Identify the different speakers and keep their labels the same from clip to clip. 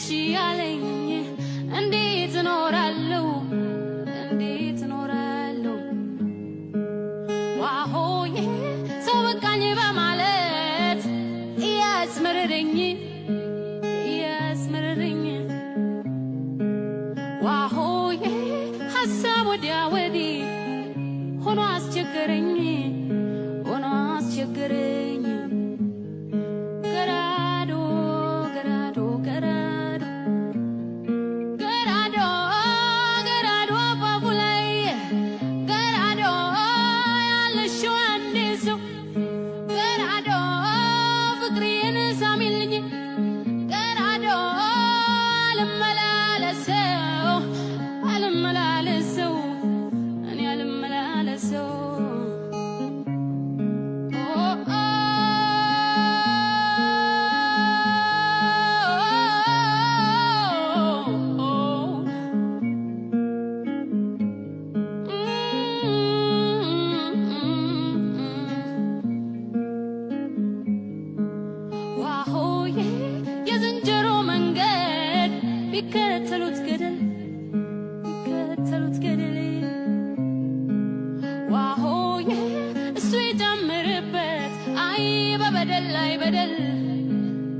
Speaker 1: ነሽ ያለኝ እንዴት እኖራለሁ? እንዴት እኖራለሁ? ዋሆዬ ሰው በቃኝ በማለት እያስመረረኝ፣ እያስመረረኝ፣ ዋሆዬ ሀሳብ ወዲያ ወዲህ ሆኖ አስቸገረኝ፣ ሆኖ አስቸገረኝ። ገራዶ ገራዶ ገራዶ ገራዶ ገራዶ አፋፉ ላይ ገራዶ ያለሽው አንዴ ሰው ገራዶ ፍቅሬን ሳሚልኝ ገራዶ አልመላለሰው፣ አልመላለሰው፣ እኔ አልመላለሰው። ኦ ኦ ዋሆዬ የዝንጀሮ መንገድ ቢከተሉት ገደል፣ ቢከተሉት ገደል፣ ዋሆዬ እሱ ይጨምርበት አይ በበደል ላይ በደል፣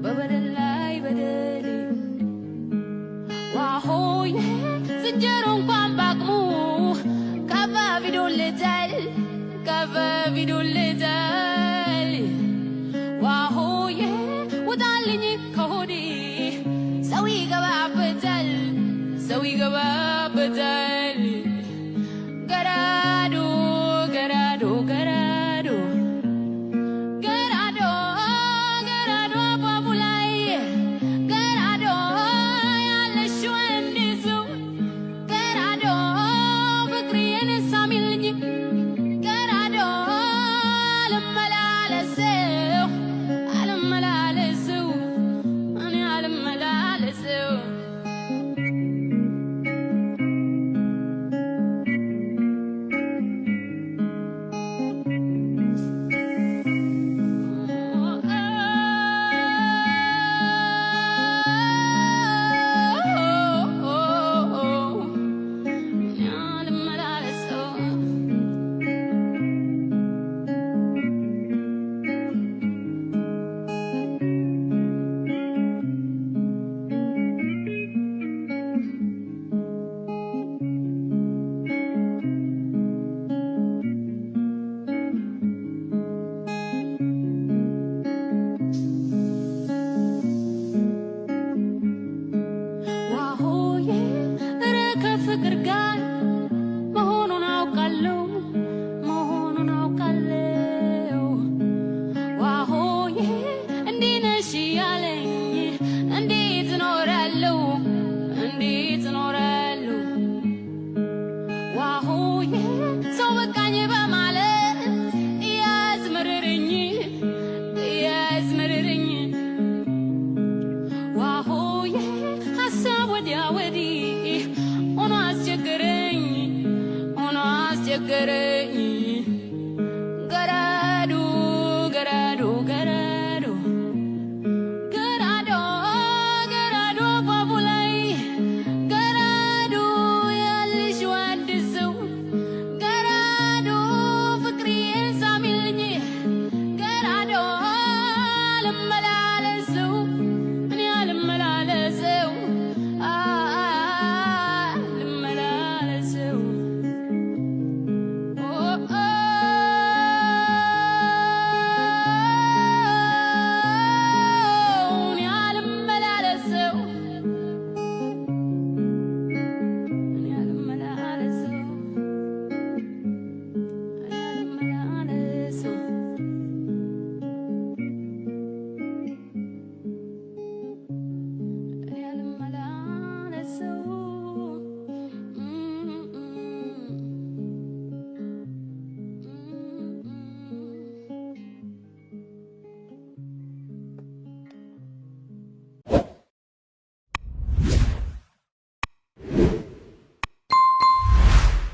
Speaker 1: በበደል ላይ በደል። ዋሆዬ ዝንጀሮ እንኳን ባቅሙ ከፋ ቢዶልታል፣ ከፋ ቢዶልታል። ዋሆዬ ውጣልኝ ከሆዴ ሰው ይገባበታል፣ ሰው ይገባበታል።